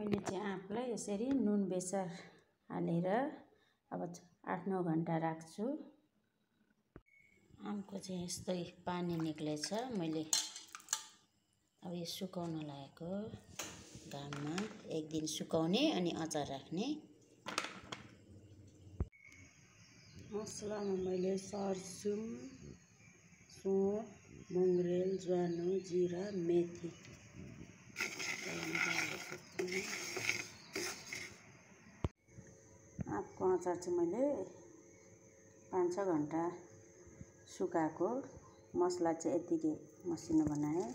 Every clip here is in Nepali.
मैले चाहिँ आँपलाई यसरी नुन बेसार हालेर अब 8-9 घण्टा राख्छु। आँपको चाहिँ यस्तै पानी निक्लेछ। मैले अब यो सुकाउन लागेको घाममा 1 दिन सुकाउने अनि अचार राख्ने। मसलामा मैले सर्सुम, सोँठ, मङ्गरेल, ज्वानो, जिरा, मेथी आँपको अचार चाहिँ मैले 5-6 घण्टा सुकाएको। मसला चाहिँ यतिकै मसिनो बनाएँ।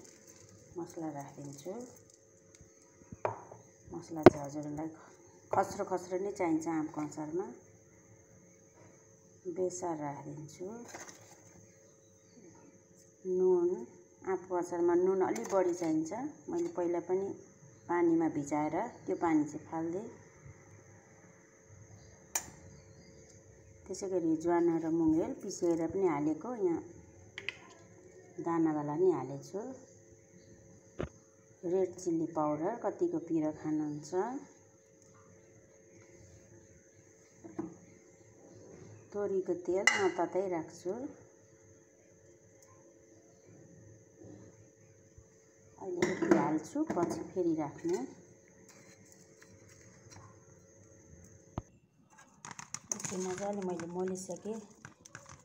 मसला राखिदिन्छु। मसला चाहिँ हजुरलाई खस्रो खस्रो नै चाहिन्छ आँपको अचारमा। बेसार राखिदिन्छु। नुन, आँपको अचारमा नुन अलि बढी चाहिन्छ। मैले पहिला पनि पानीमा भिजाएर त्यो पानी चाहिँ फाल्दिएँ। त्यसैगरी ज्वानो र मङ्गरेल पिसेर पनि हालेको, यहाँ दानावाला नि हालेछु। रेड चिल्ली पाउडर, कतिको पिरो खानुहुन्छ। तोरीको तेल नतातै राख्छु। अहिले यति हाल्छु, पछि फेरि राख्ने। यति मजाले मैले मोलिसकेँ।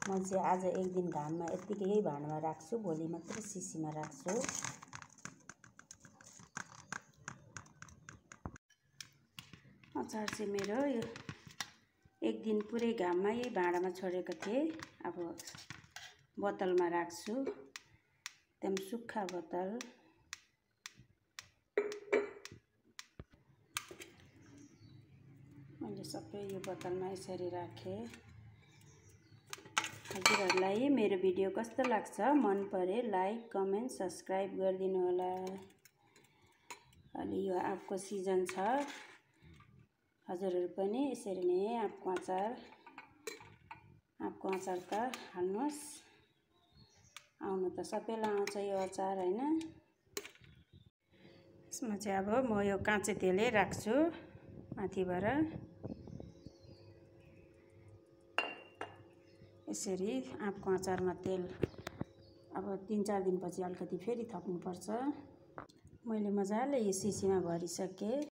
म चाहिँ आज 1 दिन घाममा यत्तिकै यही भाँडामा राख्छु, भोलि मात्रै सिसीमा राख्छु। अचार चाहिँ मेरो यो 1 दिन पुरै घाममा यही भाँडामा छोडेको थिएँ। अब बोतलमा राख्छु, एकदम सुक्खा बोतल। मैले सबै यो बोतलमा यसरी राखेँ। हजुरहरूलाई मेरो भिडियो कस्तो लाग्छ, मन परे लाइक, कमेन्ट, सब्सक्राइब गरिदिनु होला। अलि यो आँपको सिजन छ, हजुरहरू पनि यसरी नै आँपको अचार त हाल्नुहोस्। आउनु त सबैलाई आउँछ यो अचार हैन। यसमा चाहिँ अब म यो काँचो तेलै राख्छु माथिबाट। यसरी आँपको अचारमा तेल अब 3-4 दिनपछि अलिकति फेरि थप्नुपर्छ। मैले मजाले यो सिसीमा भरिसकेँ।